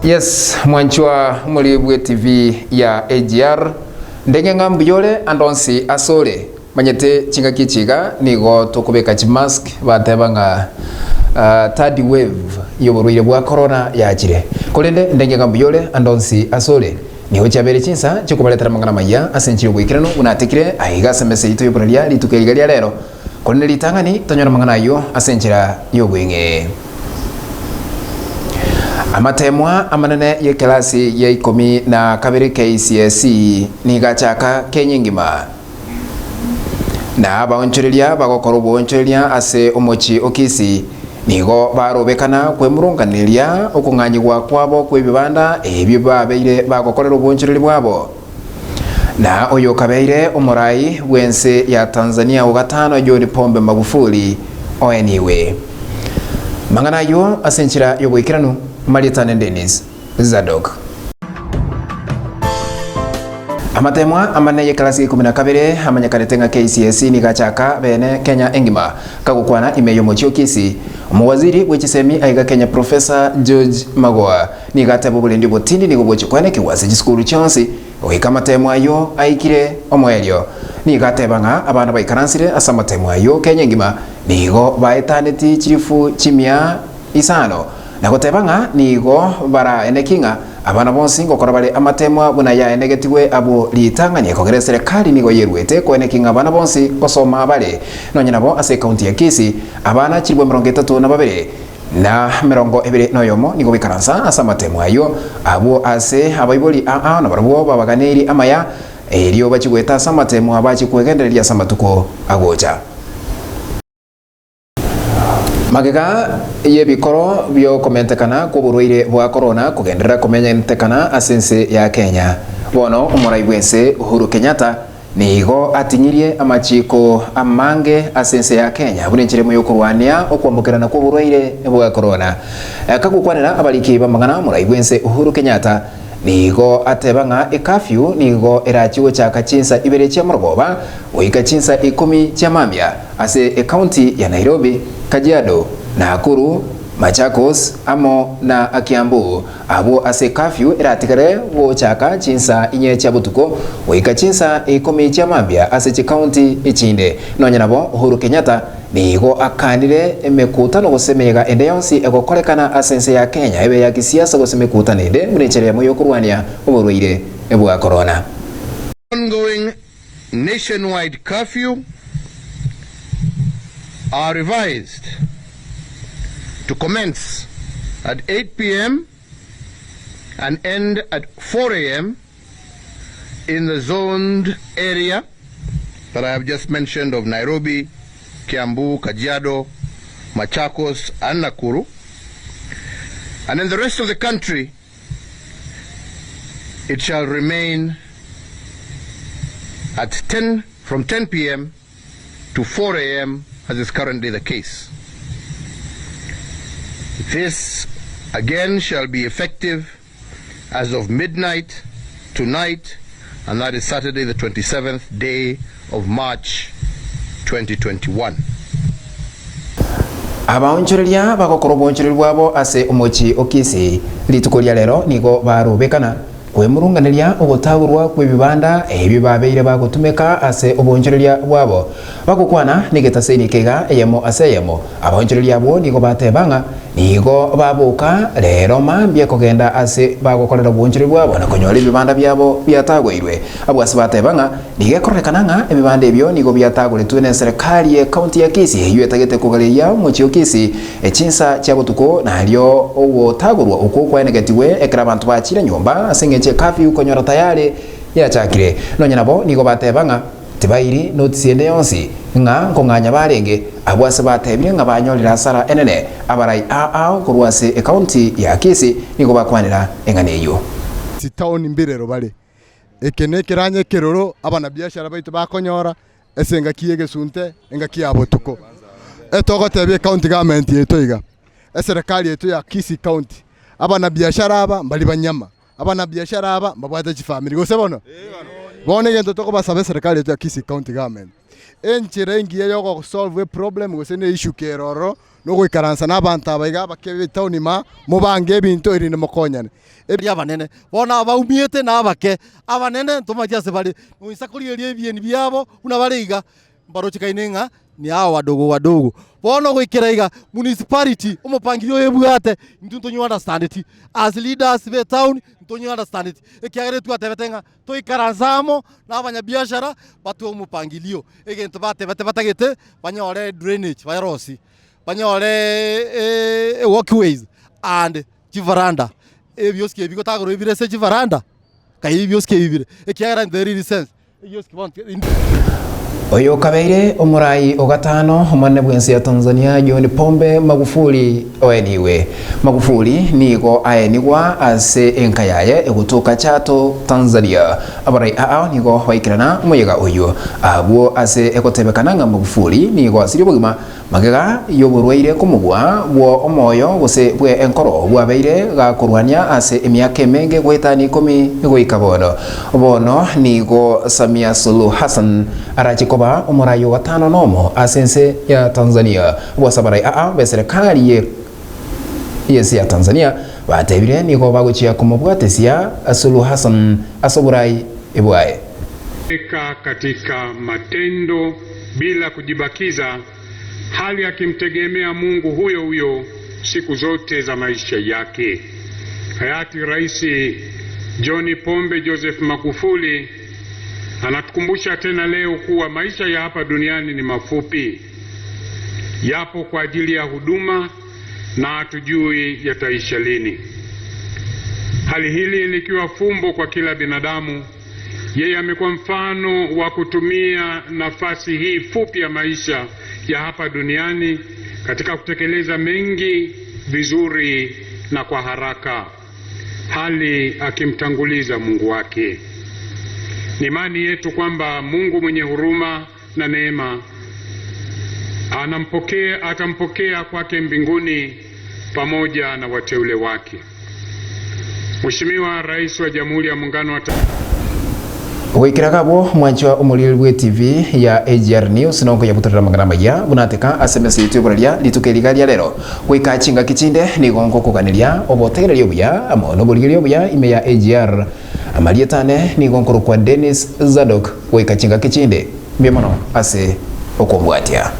Yes, mwanchwa omori bwe TV ya AGR, ndenge ng'a mbuya ore ande onsi ase ore. Manyete chingaki echi iga nigo tokobeka chimask bateba ng'a third wave y'oborwaire bwa corona yachire. Korende ndenge ng'a mbuya ore ande onsi ase ore. Nigo chiabeire chinsa chiokobaretera amang'ana amayia ase enchera y'oboikeranu buna atekire aiga ase emesa yaito y'okoraria rituko eri iga ria rero. Korende ritang'ani tonyore amang'ana ayio ase enchera y'obweng'e. Amateemwa amanene y'ekelasi ya ikomi na kabere KCSE nigo achaka Kenya engima. Na abaonchoreria bagokora oboonchoreria ase omochie o Kisii nigo barobekana kwemurunganeria okong'anyigwa kwabo kw'ebibanda ebio babeire bagokorera oboonchoreri bwabo. Na oyokabeire omorai bw'ense ya Tanzania o gatano John Pombe Magufuli oeniwe. Mang'ana ayio ase enchera y'oboikeranu, Marietane Dennis Zadok. Amatemwa amanene y'ekelasi ya ikomi na kabere amanyekanete ng'a KCSE nigo achaka bene Kenya engima. Kagokwana ime y'omochie o Kisii, omowaziri bwe chisemi aiga Kenya Professor George Magoha nigo ateba oborendi obotindi nigo bwochia koenekigwa ase chisukuru chionsi goika amatemo ayio aikire omoerio. Nigo ateba ng'a abana baikaransire ase amatemo ayio Kenya engima nigo baetaneti chilifu chimia isano, na goteba ng'a nigo baraeneki ng'a abana bonsi ngokora bare amateemwa buna yaenegetigwe abwo ritang'ani, ekogera eserekari nigo yeruete koeneki ng'a abana bonsi ngosoma bare. Nonye nabo ase ekaunti ya Kisii, abana chilifu 32 na 21 nigo baikaransa ase amateemwa ayio, abwo ase abaibori aa nabarabwo babaganeirie amaya, erio bachie goeta ase amateemwa bachie kwegendereria ase amatuko agocha. Magega y'ebikoro bi'okomentekana kw'oborwaire bwa korona kogenderera komentekana ase ense ya Kenya, bono omorai bw'ense Uhuru Kenyatta nigo ating'irie amachiko amange ase ense ya Kenya buna enchera emo y'okorwania okwambokerana kw'oborwaire bwa korona. Kagokwanera abariki b'amang'ana, omorai bw'ense Uhuru Kenyatta nigo ateba ng'a ecurfew nigo erachie gochaka chinsa ibere chia morogoba goika chinsa ikomi chia mambia ase ecounty ya Nairobi, Kajiado, Nakuru, Machakos amo na Kiambu. Abwo ase curfew eratigare gochaka chinsa inye chia botuko goika chinsa ikomi chia mambia ase chicounty echinde. Nonya nabo Uhuru Kenyatta nigo akanire emekutano gose emeyega ende yonsi egokorekana ase ense ya Kenya ebe ya kisiasa gose emekutano ende buna enchera eyemo yokorwania oborwaire bwa korona. Ongoing nationwide curfew are revised to commence at 8 pm and end at 4 am in the zoned area that I have just mentioned of Nairobi, Kiambu, Kajiado, Machakos and Nakuru and in the rest of the country it shall remain at 10 from 10 pm to 4 am as is currently the case. This again shall be effective as of midnight tonight and that is Saturday the 27th day of March 2021. Abaonchoreria bagokora oboonchoreri bwabo ase omochie o Kisii rituko ria rero nigo barobekana kwemurunganeria ogotagorwa kw'ebibanda ebio babeire bagotumeka ase oboonchoreria bwabo. Bagokwana negetaseni eke iga eyemo ase eyemo, abaonchoreria abwo nigo bateba ng'a nigo baboka rero mambia kogenda ase bagokorera oboonchoreri bwabo na konyora ebibanda biabo biatagoirwe. Abwo ase bateba ng'a nigo ekororekana ng'a ebibanda ebio nigo biatagoretwe neserekari y'ecounty ya Kisii eyio etagete kogareria omochie o Kisii chinsa chia botuko nario ogotagorwa okwo kwaenegetigwe ekero abanto bachire nyomba ase engencho ecurfew konyora tayari yachakire. Nonya nabo nigo bateba ng'a tibairi notisi ende yonsi ng'a nkong'anya barenge abwo ase batebire ng'a banyorire asara enene. Abarai ao korwa ase ecounty ya Kisii nigo bakwanera eng'ana eyio. Chitaoni mbirero bare. Eke nekeranya ekeroro abanabiashara baito bakonyora ase engaki y'egesunte, engaki ya botuko. Etogotebia ecounty government yaito iga, eserekari yaito ya Kisii county, abanabiashara aba mbari banyama, abanabiashara aba mbabwate chifamiri gose bono? Bono egento tokobasaba eserekari yaito ya Kisii county government. Enchera engiya ya ogosolve eproblem gose na eissue kere ororo, na ogoikaransa na abanto aba iga abake b'etown ime, mobange ebinto erinde mokonyane. Ebi abanene bono abaumiete na abake, abanene ntomaeti ase bare, noisa korigereria ebieni biabo buna bare iga, mbarochekaine ng'a ni hao wadogo wadogo. Bono goikera iga, municipality omopangilio oyo ebwate, intwe ntonye understandeti as leaders be etown ntonye understandeti, ekiagera etwatebete ng'a toikaranse amo na abanyabiashara batwe omopangilio, egento batebete batagete banyore drainage barosie, banyore walkways and chivaranda, ebioski ebi gotagorwa ebire ase chivaranda, kai ebioski ebi bire, ekiagera in the real sense, ebioski bono Oyo okabeire omorai o gatano omonene bw'ense ya Tanzania John Pombe Magufuli oenigwe. Magufuli nigo aenigwa ase enka yaye egotoka Chato, Tanzania. Abarai aa nigo baikerana omoyega oyio abwo ase egotebekana ng'a Magufuli nigo asirie obogima Magega y'oborwaire komogwa bwo omoyo gose bwe enkoro bwabeire gakorwania ase emiaka emenge goetania ikomi goika bono. Bono nigo Samia Suluhu Hassan arache koba omorai o gatano nomo ase ense ya Tanzania. Bwase abarai aa b'eserekari ye y'ense ya Tanzania batebire nigo bagochia komobwatesia Suluhu Hassan ase oborai bwaye. Eka katika matendo bila kujibakiza, hali akimtegemea Mungu huyo huyo siku zote za maisha yake. Hayati Rais John Pombe Joseph Magufuli anatukumbusha tena leo kuwa maisha ya hapa duniani ni mafupi, yapo kwa ajili ya huduma na hatujui yataisha lini. Hali hili likiwa fumbo kwa kila binadamu, yeye amekuwa mfano wa kutumia nafasi hii fupi ya maisha ya hapa duniani katika kutekeleza mengi vizuri na kwa haraka, hali akimtanguliza Mungu wake. Ni imani yetu kwamba Mungu mwenye huruma na neema anampokea, atampokea kwake mbinguni pamoja na wateule wake. Mheshimiwa Rais wa Jamhuri ya Muungano wa Goikera abwo mwanchwa omoriri bwe TV ya AGR News nonkoyabutorera amang'ana amaya buna ateka ase emesa yaito y'oboraria rituko eri iga ria rero. Goika chingaki chinde nigo ngokoganeria obotegereria obuya amo noborigereria obuya ime ya AGR. Amarieta ane nigo nkorokwa Dennis Zadok goika chingaki chinde. Mbuya mono ase okombwatia.